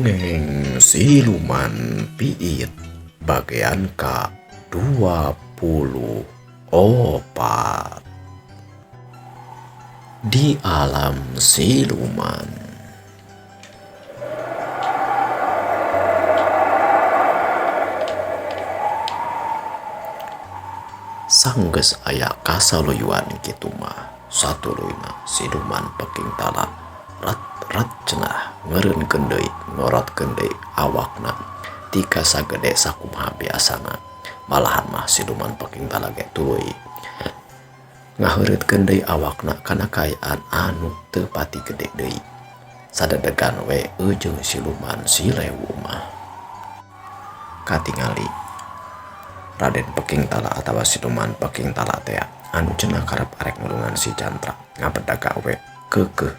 Dongeng Siluman Piit bagian ka 24. Di alam siluman. Sanggeus aya kasaluyuan kitu mah satuluyna siluman Peking Tala rat rat cenah ngeureunkeun deui ngorotkeun deui awakna tika sagede sakumaha biasana malahan mah siluman Peking Tala ge tuluy Ngaheureutkeun deui awakna kana kaayaan anu teu pati gede deui. Sadedegan we eujeung siluman si Lewu mah. Katingali Raden Peking Tala atawa siluman Peking Tala tea anu cenah karep arek nulungan si Cantra ngabedaga we keukeuh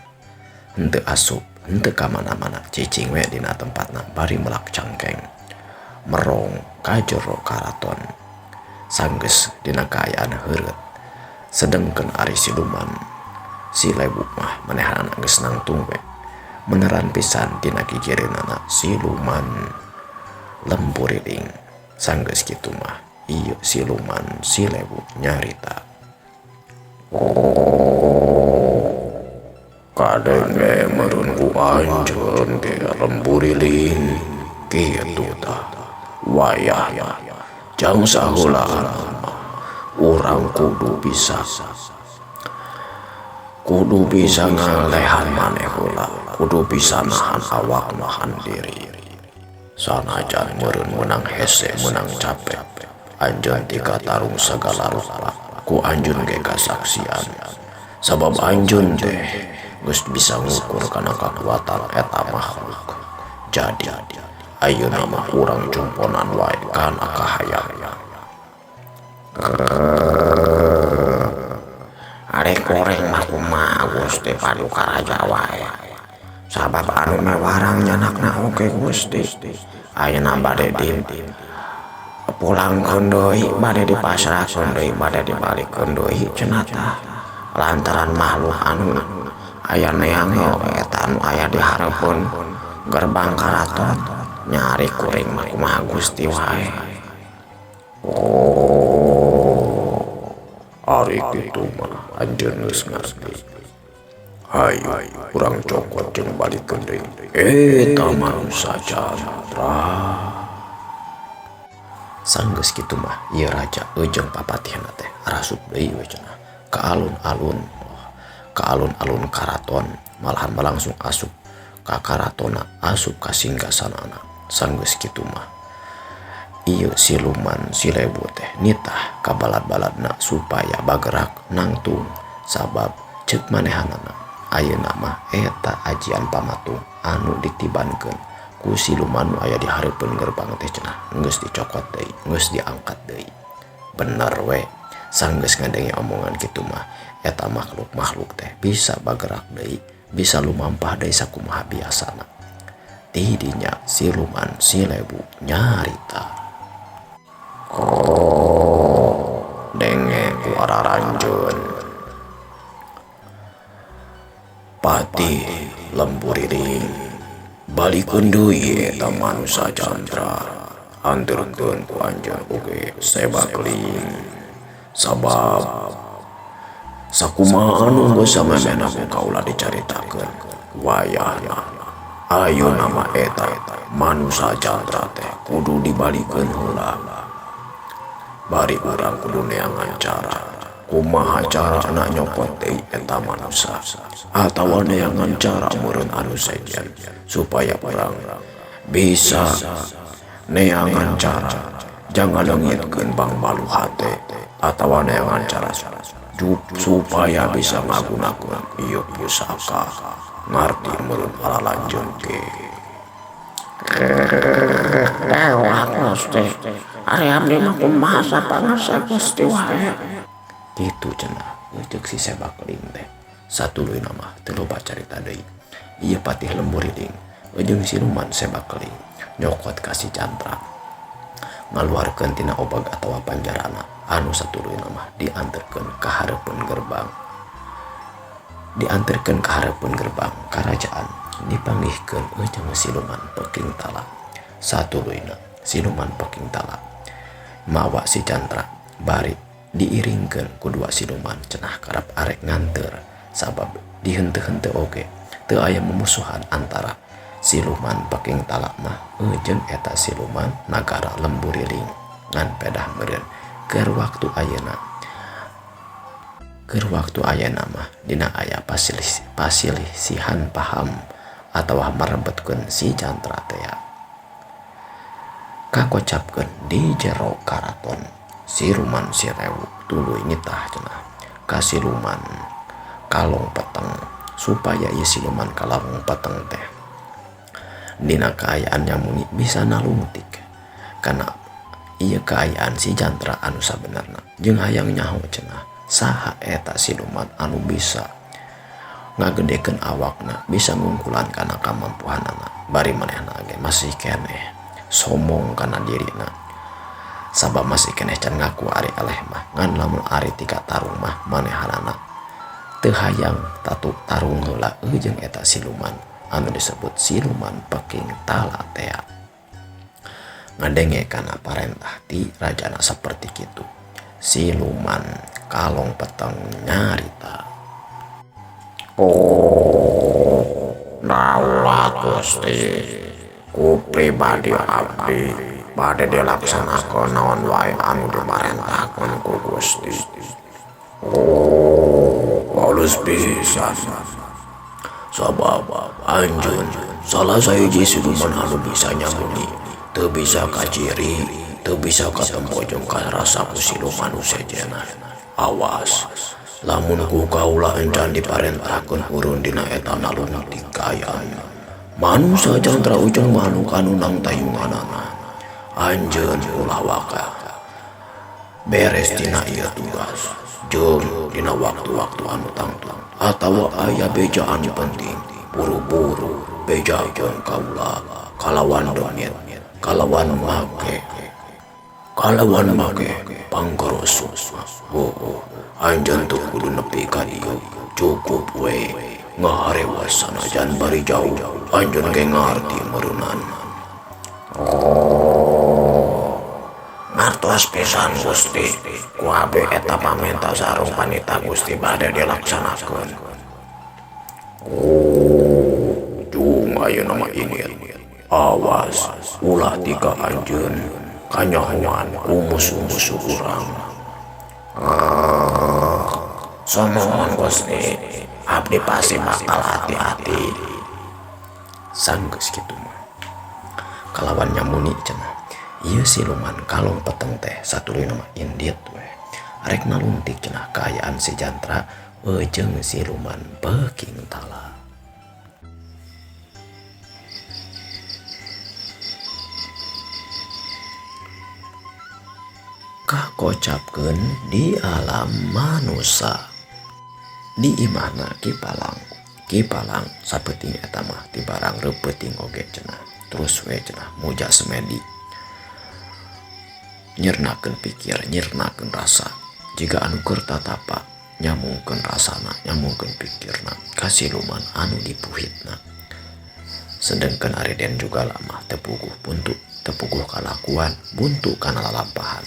henteu asup henteu ka mana-mana cicing we dina tempatna bari melak cangkeng merong ka jero karaton. Sanggeus dina kaayaan heureut sedengkeun ari siluman si Lewu mah manehanana geus nangtung we meneran pisan dina gigireunana siluman Lemburiling sanggeus kitu mah ieu siluman si Lewu nyarita. Kadenge meureun ku anjeun ge Lemburiling kitu tah wayahna jang saheulaan mah urang kudu bisa kudu bisa ngalehan maneh heula kudu bisa nahan awak nahan diri sanajan meureun meunang hese meunang capek anjeun ti katarung sagala rupa ku anjeun ge kasaksian sabab anjeun teh geus bisa ngukur kana kakuatan eta makhluk jadi ayeuna mah urang jumponan wae kana kahayangna. Ari kuring mah kumaha Gusti Paduka Raja wae sabab anu mewarang nyanakna oge Gusti ayeuna bade di pulangkeun deui bade dipasrahkeun deui bade dibalikeun deui cenah tah lantaran makhluk anu aya neang eta anu aya di hareupeun gerbang karaton nya ari kuring mah kumaha Gusti wae. Oh, ari kitu mah anjeun geus ngarti. Hayu urang cokot jeung balikeun deui eta manusa Cantra. Sanggeus kitu mah ieu raja eujeung papatihna teh arasup deui we cenah ka alun-alun ka alun-alun karaton malahan mah langsung asup ka karatonna asup ka singgasanana sanggeus kitu mah ieu siluman si Lewu teh nitah ka balad-baladna supaya bagerak nangtung sabab ceuk manehanana ayeuna mah eta ajian pamatung anu ditibankeun ku siluman nu aya di hareupeun gerbang teh cenah geus dicokot deui geus diangkat deui bener we sanggeus ngadenge omongan kitu mah eta makhluk-makhluk teh bisa bagerak deui bisa lumampah deui sakumaha biasana. Ti dinya siluman si Lewu nyarita. Oh, denge ku araranjeun. Patih Lemburiling balikeun deui eta manusa Candra anterkeun ku anjeun oge Sebakling sabab sakumaha anu geus samemehna ku kaula dicaritakeun wayahna ayeuna mah eta manusa Candra teh kudu dibalikeun heula bari urang kudu neangan cara kumaha carana nyokot deui eta manusa atawa neangan cara meureun anu sejen supaya urang bisa neangan cara jangan leungitkeun bangbalu hate atawa neangan cara supaya bisa ngagunakeun ieu pusaka ngarti meureun alalanjeun ge. Lewat Gusti ari abdi mah kumaha sapangarsa Gusti wae. Kitu cenah ceuk si Sebakling teh satuluyna mah teu loba carita deui ieu Patih Lemburiling jeung siluman Sebakling nyokot ka si Cantra ngaluarkeun tina obag atawa panjarana anu satuluyna mah dianterkeun ka hareupeun gerbang dianterkeun ka hareupeun gerbang karajaan Dipanggihkeun jeung siluman Peking Tala. Satuluyna siluman Peking Tala mawa si Cantra bari diiringkeun ku dua siluman cenah karep arek nganteur sabab dihenteu-henteu oge teu aya mumusuhan antara siluman Peking Tala mah jeung eta siluman nagara Lembu Riling ngan pedah meureun keur waktu ayeuna. Keur waktu ayeuna mah dina aya pasilisihan paham atawa marebetkeun si Cantra tea. Kakocapkeun di jero karaton siluman Sirewu tuluy nitah cenah ka siluman Kalong Peteng supaya ieu siluman Kalong Peteng teh dina kaayaan nyamuni bisa nalungtik kana ieu kaayaan si Cantra anu sabenerna jeung hayang nyaho cenah saha eta siluman anu bisa ngagedekeun awakna bisa ngungkulan kana kamampuhanana bari manehna ge masih keneh somong kana dirina sabab masih keneh can ngaku ari eleh mah ngan lamun ari tika tarung mah manehanana teu hayang tatu tarung heula jeung eta siluman anu disebut siluman Peking Tala tea. Ngadenge kana parentah ti rajana saperti kitu siluman Kalong Peteng nyarita. Oh, daulat Gusti, ku pribadi abdi bade dilaksanakeun naon wae anu diparentahkeun ku Gusti. Oh, halus pisan. Sabab anjeun salah sahiji siluman anu bisa nyamuni teu bisa kaciri teu bisa katempo jeung karasa ku siluman nu sejenna. Awas lamun ku kaula encan diparentahkeun urun dina eta nalungtik kaayaan manusa Cantra ujung manuk anu nangtayunganana. Anjeun ulah waka beres dina ieu tugas jeung dina waktu-waktu anu tangtu atawa aya beja anu penting buru-buru bejakeun kaula kalawan demit kalawan make pangkoroso. Oh, anjeun teu kudu nepi ka dieu cukup we ngaharewas sanajan bari jauh anjeun ge ngarti meureunnan. Oh, ngartos pisan Gusti, ku abdi eta pamenta sareng panita Gusti bade dilaksanakeun. Oh, jung ayeuna mah inget. Awas ulah tika anjeun kanyahoan ku musuh-musuh urang. Sumuhun Gusti, abdi pasti bakal hati-hati. Sanggeus kitu mah kalawan nyamuni cenah ieu siluman Kalong Peteng teh satuluyna mah indit we arek naluntik cenah kaayaan si Jantra jeung siluman Peking Tala. Kakocapkeun di alam manusa di imahna Ki Palang. Ki Palang sapeuting eta mah ti barang reupeting oge cenah terus we cenah muja semedi nyirnakeun pikir nyirnakeun rasa jiga anu keur tatapa nyamungkeun rasana nyamungkeun pikirna ka siluman anu dipuhitna. Sedengkeun ari Den juga lamah teu puguh buntu teu puguh kalakuan buntu kana lalampahan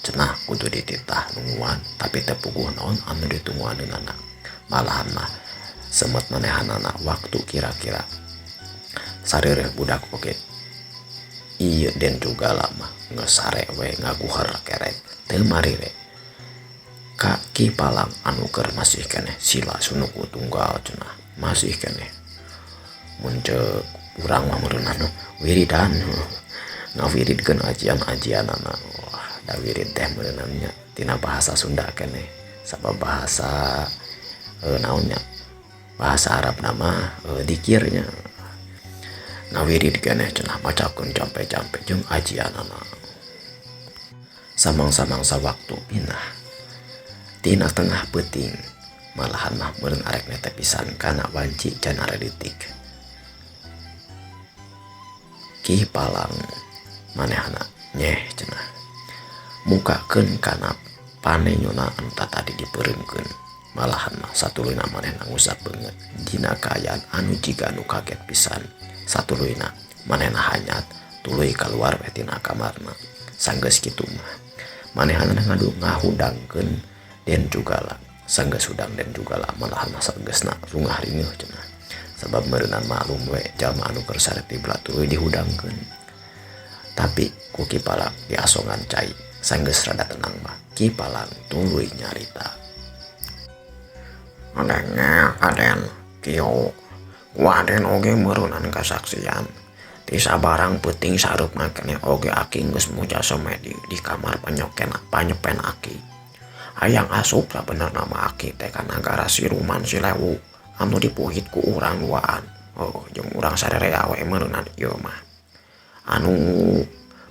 cenah kudu dititah nungguan tapi teu puguh naon anu ditungguaneunana malahan mah semet manehanana waktu kira-kira sareureuh budak oge ieu Den juga lamah geus sare we ngaguher kerek teu marire ka Ki Palang anu keur masih keneh sila sunuku tunggal cenah masih keneh mun ceuk urang mah meureunana wiridan ngawiridkeun ajian-ajianana. Wah, da wirid teh meureunana tina bahasa Sunda keneh sabab bahasa naonnya bahasa Arab nama dikirnya ngawirid keneh cenah macakeun jampe-jampe jeung ajianana. Samang-samang sawaktu pinah tina tengah peuting malahan mah meureun arek nete pisan kana wanci can areutik. Ki Palang manehna nyeh cenah mukakeun kana panenyona anu tatadi dipeureumkeun Malahan mah satuluyna manehna ngusap beungeut dina kaayaan anu jiga nu kaget pisan. Satuluyna manehna hanyat tuluy kaluar we tina kamarna. Sanggeus kitu mah manehna ngadu ngahudangkeun Den Jugala. Sanggeus hudang Den Jugala malahan mah sanggeusna rungah ringeuh cenah. Sabab meureunan maklum we jalma anu keur sare tibra tuluy dihudangkeun. Tapi ku Ki Palang diasongan cai. Sanggeus rada tenang mah Ki Palang tuluy nyarita. Adanya Aden kieu ku Aden oge meureunan kasaksian. Ti sabarang peuting sareupna keneh oge aki geus muja semedi di kamar panyepen aki. Hayang asup sabenerna mah aki teh ka nagara siluman Silewu anu dipuhit ku urang duaan. Oh, jeung urang sarerea we meureunan ieu mah. Anu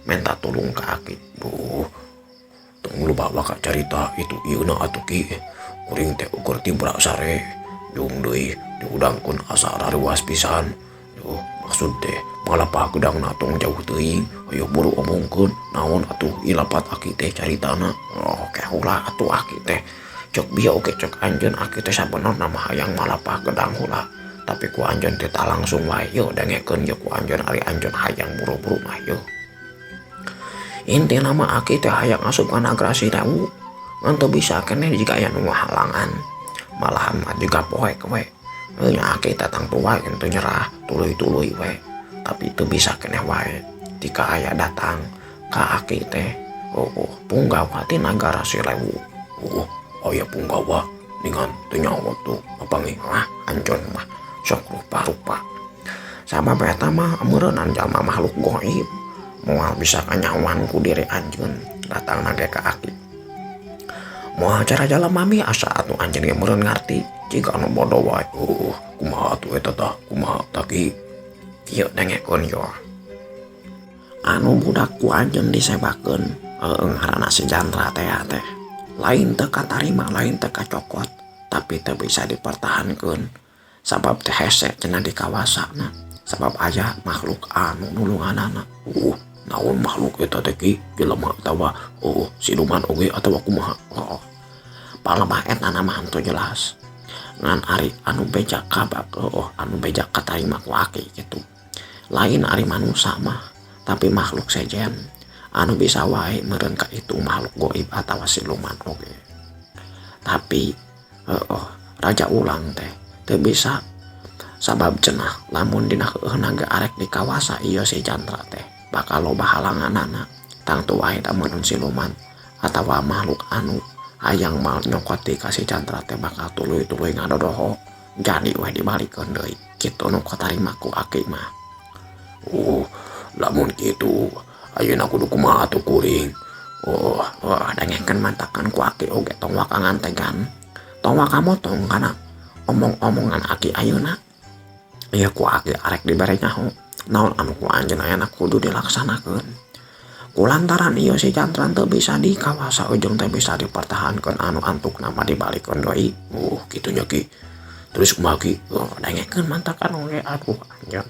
menta tulung ka aki. Duh, tong loba waka carita itu ieuna atuh Ki. Kuring teh ukur tibra sare. Jung deui dihudangkeun asa rareuwas pisan. Duh, maksud teh malapah gedangna tong jauh teuing. Hayo buru omongkeun naon atuh ilapat aki teh caritana. Oh, ke heula atuh aki teh. Cek bieu oge cek anjeun aki teh sabenerna mah hayang malapah gedang heula. Tapi ku anjeun teh tah langsung wae yeuh dengekeun yeuh ku anjeun ari anjeun hayang buru-buru mah yeuh. Intina mah aki teh hayang asup ka nagara Silewu. Ngan teu bisa keneh jiga aya nu ngahalangan. Malahan mah jiga poek we. Nya aki teh tangtu wae teu nyerah, tuluy-tuluy we. Tapi teu bisa keneh wae. Tika aya datang ka aki teh, oh, punggawa ti nagara Silewu. Oh, aya punggawa ningan teu nyaho tuh mapanggih. Ah, anjeun mah sok rupa-rupa. Sabab eta mah meureunnan jalma makhluk goib. Moal bisa kanyahoan ku diri anjeun datangna ge ka aki. Moal cara jalan mami asa atuh anjeun ge meureun ngarti jiga anu bodoh wae. Oh, kumaha atuh eta tah? Kumaha tah Ki? Kieu dengekeun yo. Anu budak ku anjeun disebakeun ngaranna si Jandra teh teh. Lain teu katarima, lain teu kacokot, tapi teu bisa dipertahankeun. Sabab teh hese cenah dikawasana. Sabab aya makhluk anu nulunganana. Naon makhluk eta teh Ki? Jelema atawa oh siluman oge atawa kumaha? Oh, palemah eta mah henteu jelas. Ngan ari anu beja kabak, oh anu beja katarima ku aki kitu. Lain ari manusa mah, tapi makhluk sejen anu bisa wae meureun ka itu makhluk goib atawa siluman oge. Tapi raja ulang teh teu bisa sabab cenah lamun dina heueuhna ge arek dikawasa ieu si Jandra teh bakal loba halanganana. Tangtu wae da meureun siluman atawa makhluk anu hayang mal nyokoti ka si Jandra teh bakal tuluy-tuluy ngadodoho. Jadi weh dibalikeun deui kitu nu katarima ku aki mah. Oh, lamun kitu ayeuna kudu kumaha atuh kuring? Oh, dengekeun mantakan ku aki oge tong waka ngantegan. Tong waka motong kana omong-omongan aki ayeuna. Ieu ku aki arek dibere nyaho. Naon anu ku anjeun ayeuna kudu dilaksanakeun. Kulantaran ieu si Jandra teu bisa dikawasa ujung teu bisa dipertahankeun anu antukna mah dibalikeun deui. Oh, kitu nya Ki. Terus kumaha Ki? Oh, dengekeun mantakan oge aduh anjeun.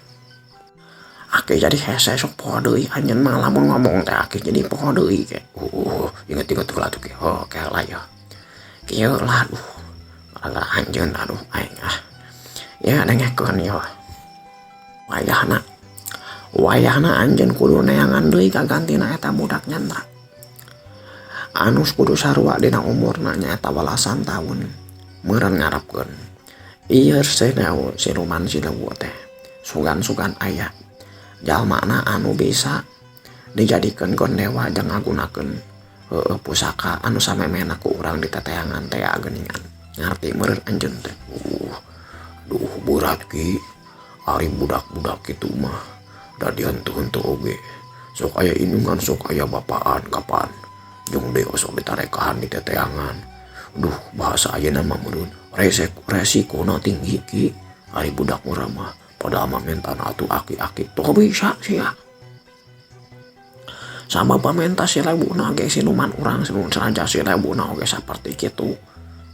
Aki jadi hese sok poho deui anjeun mah lamun ngomong teh aki jadi poho deui ke. Inget-inget heula atuh Ki. Oh, ke lah ya. Kieu lah aduh. Gara-gara anjeun aduh aing ah. Ya dengekeun yo. Wayahna anjeun kudu neangan deui kagantina eta budak Nyandra. Anu kudu sarua dina umurna nyaeta welasan taun. Meureun ngarepkeun. Ieu siluman Silewu teh. Sugan-sugan aya jalmana anu bisa dijadikeun gondewa jeung ngagunakeun pusaka anu samemehna ku urang diteteangan teh geuningan. Ngarti meureun anjeun teh. Duh berat Ki. Ari budak-budak kitu mah da dihenteu-henteu oge. Sok aya indungan sok aya bapaan kapan. Jeung deui osok ditarekahan diteteangan. Duh bahasa ayeuna mah meureun resikona tinggi Ki. Ari budak murah mah padahal mah mentana atuh aki-aki tuh bisa sia. Sama pamenta Silewuna ge siluman urang siluman raja Silewuna oge saperti kitu.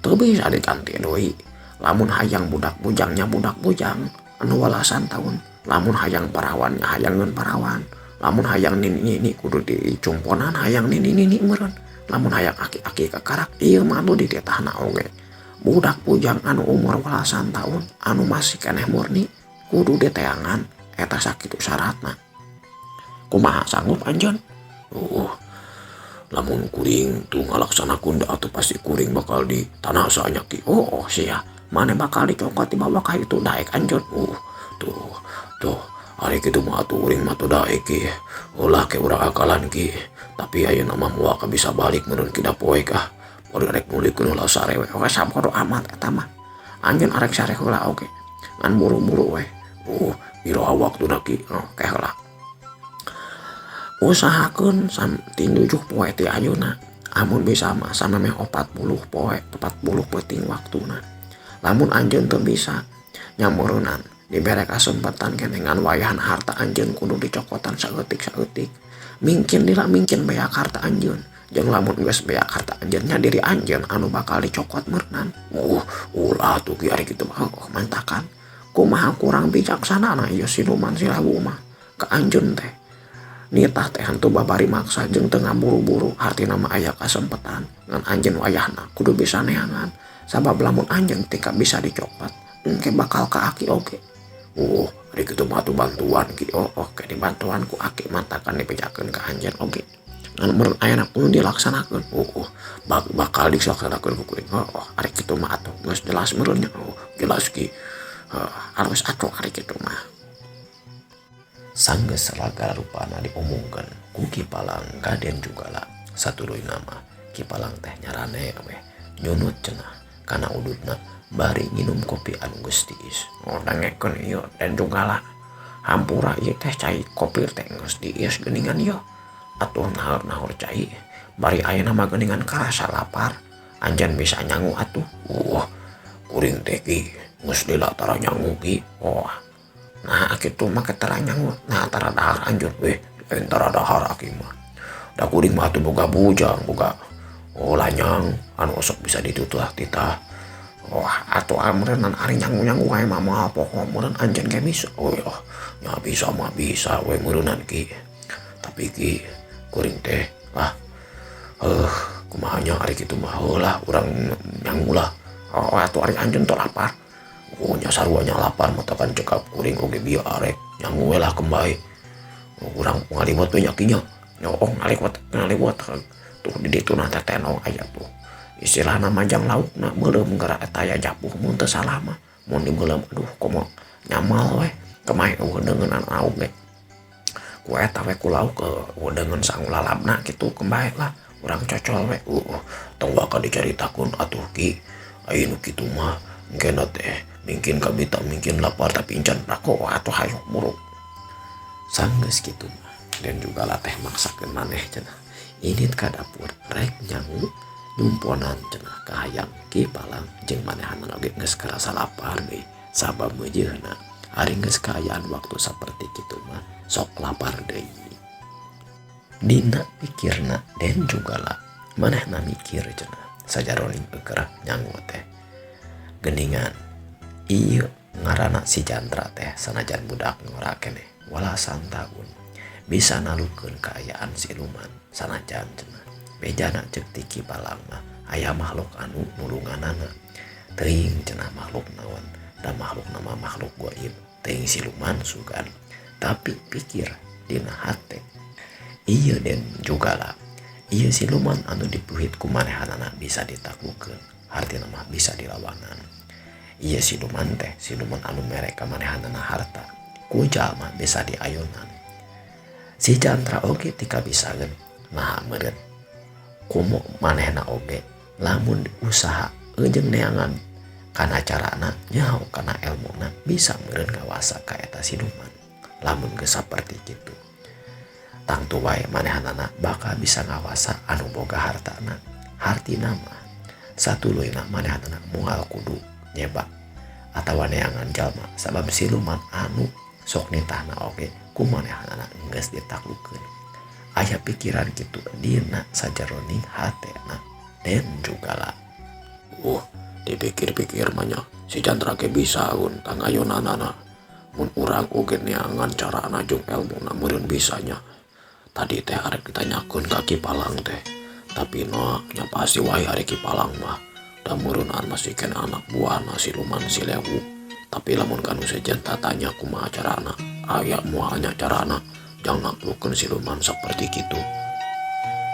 Teu bisa diganti deui. Lamun hayang budak bujangnya budak bujang anu welasan taun. Lamun hayang parawannya hayangeun parawan. Lamun hayang nini-nini kudu dicumponan hayang nini-nini meureun. Lamun hayang aki-aki kakarak ieu mah atuh dititahna oge. Budak bujang anu umur welasan tahun anu masih keneh murni kudu diteangan eta sakitu syaratna. Kumaha sanggup anjeun? Lamun kuring tuh ngalaksanakeun da atuh pasti kuring bakal di tanasa nya Ki. Oh, sia, maneh bakal dicokot dibawa ka itu daek anjeun. Tuh tuh ari kitu mah atuh kuring mah teu daek Ki. Ulah ke urang akalan Ki. Tapi ayeuna mah moal bisa balik meureun ki da poek ah. Bari rek nuluykeun heula sare we. Oke sabodo amat eta mah. Anjeun arek sare heula oge. Ngan buru-buru we. Iraha waktuna Ki? Oke heula. Usahakeun 7 poe ti ayeuna. Amun bisa mah samemeh 40 poe, 40 peuting waktuna. Lamun anjeun teu bisa nyameureunnan dibere kasempatan keneh ngan wayahan harta anjeun kudu dicokotan saeutik-saeutik. Mingkin lila mingkin beak harta anjeun. Jeung lamun geus beak harta anjeun nya diri anjeun anu bakal dicokot meureunan. Ulah atuh Ki ari kitu mah. Oh, mantakan. Kumaha kurang bijaksana na ieu siluman si Lawu mah. Ka anjeun teh. Nitah teh hantu babari maksa jeung teu ngaburu-buru hartina mah aya kasempatan ngan anjeun wayahna kudu bisa neangan sabab lamun anjeun tika bisa dicokot engke bakal ka aki oge. Ari kitu mah atuh bantuan Ki. Oh, oke dibantuan ku aki mantakan dibejakeun ka anjeun oge. Ngan meureun ayana kudu dilaksanakeun. Bakal dilaksanakeun ku kuring. Oh, ari kitu mah atuh geus jelas meureun nya. Oh, jelas Ki. Halus atuh ari kitu mah. Sanggeus sagala rupana diomongkeun ku Ki Palang ka Den Jugala. Satuluyna mah Ki Palang teh nyarane we nyunut cenah kana ududna bari nginum kopi anu geus tiis. Oh, dangekeun ieu Den Jugala. Hampura ieu teh cai kopi teh geus tiis geuningan ieu. Atuh naheur-naheur cai bari ayeuna mah geuningan karasa lapar. Anjeun bisa nyangu atuh. Kuring teh Ki geus lila tara nyangu Ki. Oh, nah kitu mah tara nyangu. Nah tara dahar anjeun. Lain tara dahar aki mah. Da kuring mah atuh boga bujang, boga lanyang anu osok bisa ditutuh titah. Wah, atuh ameureun ari nyangu-nyangu wae mah moal poho meureun anjeun ge bisa. Oh ya, nya bisa mah bisa we meureunan Ki. Tapi Ki kuring teh kumaha nya ari kitu mah heulah urang nyangu lah. Oh, atuh ari anjeun teu lapar. Oh, nya sarua nya lapar mah kan cekap kuring oge bieu arek nyangu we lah kembali. Urang ngaliwat we nya Ki nya. Oh, ngaliwat, ngaliwat. Tuh di ditu na teh tenong aya tuh. Istilahna majang laukna meuleum geura eta aya japuh mun teu salah mah. Mun dimeuleum aduh komo nyamal we. Kemae eueuh deungeun lauk ge. Ku eta we ku lauk eueuh deungeun sangu lalabna kitu kembae lah. Urang cocol we. Tong waka dicaritakeun atuh Ki. Aya nu kitu mah engkena teh mungkin kabita mungkin lapar tapi encan rako atuh hayo buru. Sanggeus kitu mah Den Jugala teh maksakeun maneh cenah. Indit ka dapur rek nyangu nyumponan cenah kahayang Ki Palang jeung manehanna oge geus karasa lapar deui sabab meujeuna ari geus kaayaan waktu saperti kitu mah sok lapar deui. Dina pikirna Den Jugala manehna mikir cenah sajaroning eukeurah nyangu teh. Geningan ieu ngaranna si Jantra teh sanajan budak ngora keneh walasan tahun bisa nalukeun kaayaan siluman sanajan cenah bejana ceuk ti Ki Palang mah aya makhluk anu nulunganana teuing cenah makhluk naon da makhluk nama makhluk goib teuing siluman sugan tapi pikir dina hate ieu Den Jugala ieu siluman anu dipuhit ku manehanana bisa ditaklukeun hartina mah bisa dilawanan ieu siluman teh siluman anu mere ka manehanana harta ku jalma bisa diayunan si Jantra oge tika bisaeun naha meureun komo manehna oge lamun usaha jeung neangan kana carana nyaho kana elmuna bisa meureun ngawasa ka eta siluman lamun geus saperti kitu tangtu wae manehanana bakal bisa ngawasa anu boga hartana hartina mah satuluyna manehanana moal kudu nyebak atawa neangan jalma sabab siluman anu sok nitahna oge ku manehanana geus ditaklukeun aya pikiran kitu dina sajaroning hatena Den Jugala. Dipikir-pikir mah nya si Jantra ge bisa un tangayonanana mun urang oge neangan carana jeung elmuna meureun bisa nya. Tadi teh arek ditanyakeun ka Ki Palang teh tapi no nya pasti wae ari Ki Palang mah Da meureunaan masih keneh anak buahna siluman si Lewu. Tapi lamun ka nu sejen tatanya kumaha carana, aya moal nya carana jang naklukeun siluman saperti kitu.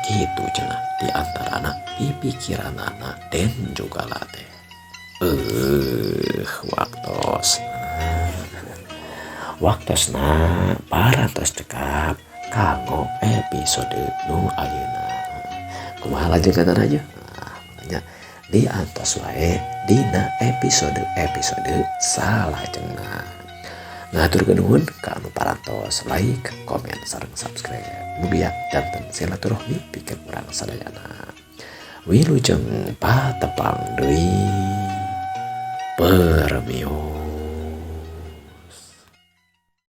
Kitu cenah di antarana pipikiranana Den Jogala teh. Waktosna. Waktosna parantos cekap kanggo episode nu ayeuna. Kumaha lanjutna aja? Nah, makanya diantos wae dina episode-episode salajengna. Ngahaturkeun nuhun ka anu parantos like, komen, sareng subscribe. Mugia janten silaturahmi pikeun urang sadayana. Wilujeng patepang deui. Permios.